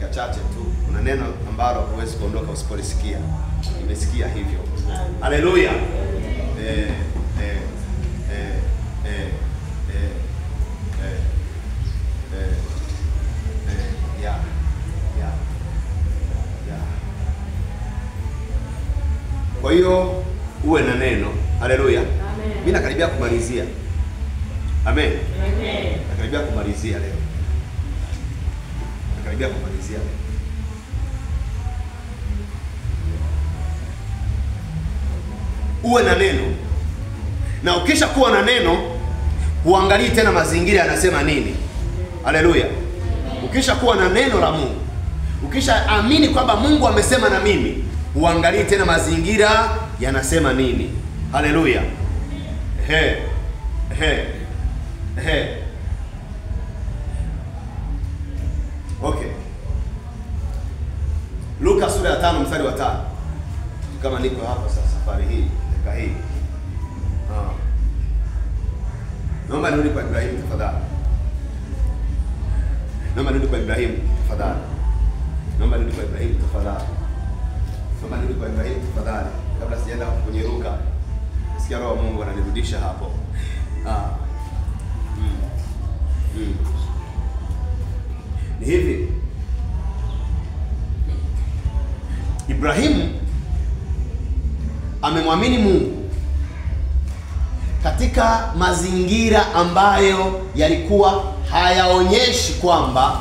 Dakika chache tu. Kuna neno ambalo huwezi kuondoka usipolisikia. Nimesikia hivyo. Haleluya. Kwa hiyo uwe na neno. Haleluya. Mimi nakaribia kumalizia. Amen. Amen. Nakaribia kumalizia leo. Nakaribia kumalizia leo. Uwe na neno. Na ukisha kuwa na neno, huangalii tena mazingira yanasema nini. Haleluya. Ukisha kuwa na neno la Mungu, ukisha amini kwamba Mungu amesema na mimi, huangalii tena mazingira yanasema nini. Haleluya. He. He. He. Okay. Luka sura ya 5 mstari wa 5. Kama niko hapa sasa safari hii, dakika hii. Naomba nirudi kwa Ibrahim tafadhali. Naomba nirudi kwa Ibrahim tafadhali. Naomba nirudi kwa Ibrahim tafadhali. Naomba nirudi kwa Ibrahim tafadhali. Kabla sijaenda kwenye Luka. Sikia Roho Mungu ananirudisha hapo. Ni hivi. Ibrahim amemwamini Mungu katika mazingira ambayo yalikuwa hayaonyeshi kwamba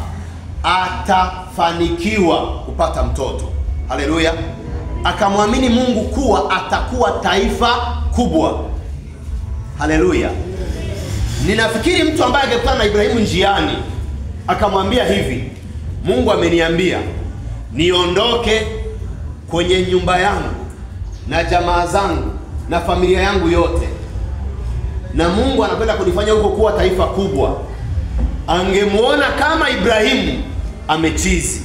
atafanikiwa kupata mtoto. Haleluya. Akamwamini Mungu kuwa atakuwa taifa kubwa. Haleluya. Ninafikiri mtu ambaye angekutana na Ibrahimu njiani akamwambia hivi, Mungu ameniambia niondoke kwenye nyumba yangu na jamaa zangu na familia yangu yote, na Mungu anakwenda kunifanya huko kuwa taifa kubwa. Angemuona kama Ibrahimu amechizi,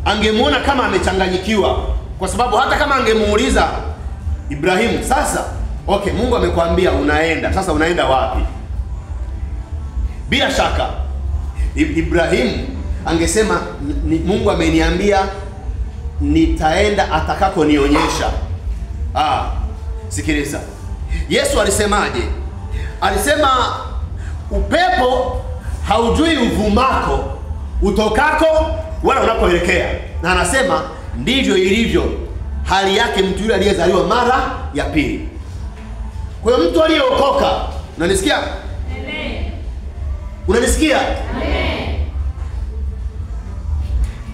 angemuona kama amechanganyikiwa, kwa sababu hata kama angemuuliza Ibrahimu, sasa okay, Mungu amekwambia unaenda, sasa unaenda wapi? Bila shaka Ibrahimu angesema Mungu ameniambia nitaenda atakako nionyesha. Sikiliza. Yesu alisemaje? Alisema upepo haujui uvumako, utokako wala unapoelekea. Na anasema ndivyo ilivyo hali yake mtu yule aliyezaliwa mara ya pili. Kwa hiyo mtu aliyeokoka, unanisikia? Amen. Unanisikia? Amen.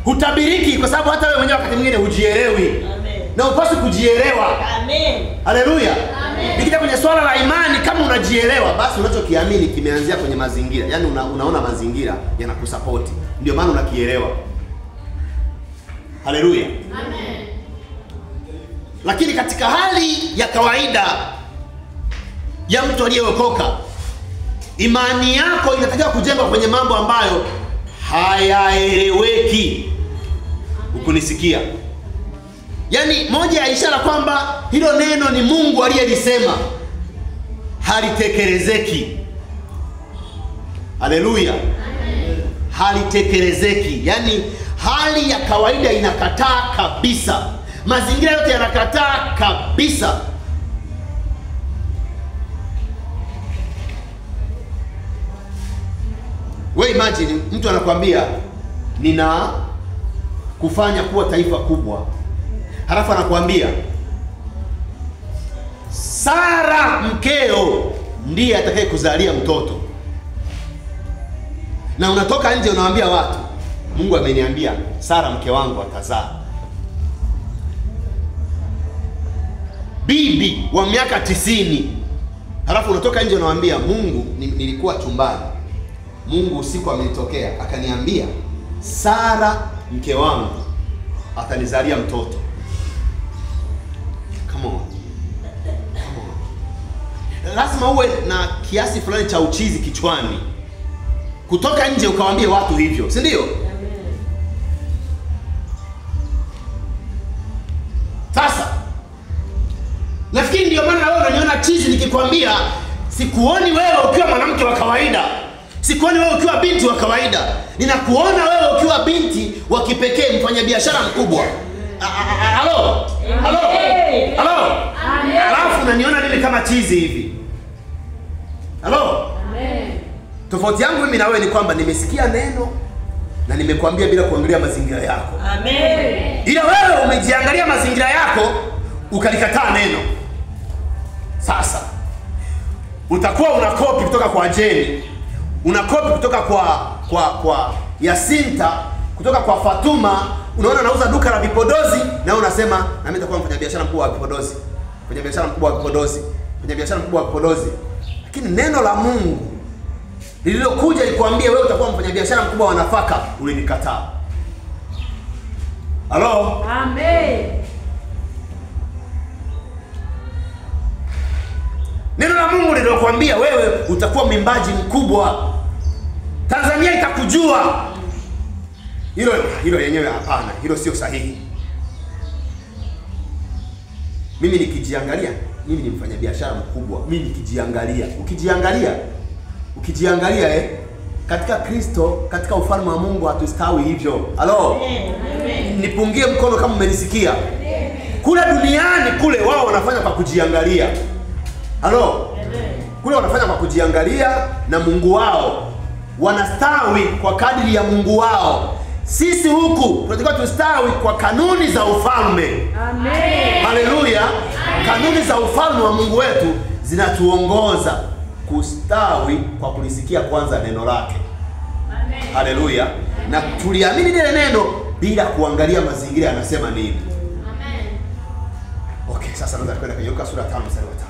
Hutabiriki kwa sababu hata wewe mwenyewe wakati mwingine hujielewi. Amen. Na upaswi kujielewa. Amen. Haleluya. Amen. Nikija kwenye swala la imani, kama unajielewa basi unachokiamini kimeanzia kwenye mazingira. Yaani unaona mazingira yanakusupport. Ndio maana unakielewa. Haleluya. Amen. Lakini katika hali ya kawaida ya mtu aliyeokoka, imani yako inatakiwa kujengwa kwenye mambo ambayo hayaeleweki. Ukunisikia? Yaani moja ya ishara kwamba hilo neno ni Mungu aliyelisema, halitekelezeki. Haleluya. Halitekelezeki. Yaani hali ya kawaida inakataa kabisa. Mazingira yote yanakataa kabisa. We imagine mtu anakuambia nina kufanya kuwa taifa kubwa. Halafu anakuambia Sara mkeo ndiye atakayekuzalia mtoto. Na unatoka nje unawaambia watu, Mungu ameniambia Sara mke wangu atazaa. Bibi wa miaka 90. Halafu unatoka nje unawaambia Mungu, nilikuwa chumbani, Mungu usiku amenitokea akaniambia Sara mke wangu atanizalia mtoto. Come on. Come on. Lazima uwe na kiasi fulani cha uchizi kichwani kutoka nje ukawaambie watu hivyo, si ndio? Sasa nafikiri ndio maana wewe unaniona chizi nikikwambia sikuoni wewe ukiwa mwanamke wa kawaida. Sikuoni wewe ukiwa binti wa kawaida. Ninakuona wewe ukiwa binti wa kipekee, mfanyabiashara mkubwa. Halo? Halo? Halo? Alafu unaniona mimi kama chizi hivi. Halo? Amen. Tofauti yangu mimi na wewe ni kwamba nimesikia neno na nimekuambia bila kuangalia mazingira yako. Amen. Ila wewe umejiangalia mazingira yako ukalikataa neno. Sasa utakuwa unakopi kutoka kwa Jeni, unakopi kutoka kwa Yasinta, kutoka kwa Fatuma. Unaona anauza duka la vipodozi na wewe unasema na mimi nitakuwa mfanyabiashara mkubwa wa vipodozi. Mfanyabiashara mkubwa wa vipodozi. Mfanyabiashara mkubwa wa vipodozi. Lakini neno la Mungu lililokuja likwambie wewe utakuwa mfanyabiashara mkubwa wa nafaka, ulilikataa. Halo? Amen. Neno la Mungu lililokuambia wewe utakuwa mwimbaji mkubwa, Tanzania itakujua. Hilo yenyewe hapana, hilo sio sahihi. Mimi nikijiangalia, mimi ni mfanyabiashara mkubwa. Mimi nikijiangalia, ukijiangalia katika Kristo, katika ufalme wa Mungu hatustawi hivyo. Halo? Nipungie mkono kama umenisikia. Kule duniani kule wao wanafanya kwa kujiangalia. Halo? Kule wanafanya kwa kujiangalia na Mungu wao. Wanastawi kwa kadiri ya Mungu wao. Sisi huku tunatakiwa tustawi kwa kanuni za ufalme. Amen. Haleluya. Kanuni za ufalme wa Mungu wetu zinatuongoza kustawi kwa kulisikia kwanza neno lake. Amen. Haleluya. Na tuliamini lile neno bila kuangalia mazingira yanasema nini. Amen. Okay, sasa naweza kwenda kwenye Luka sura 5 mstari wa 5.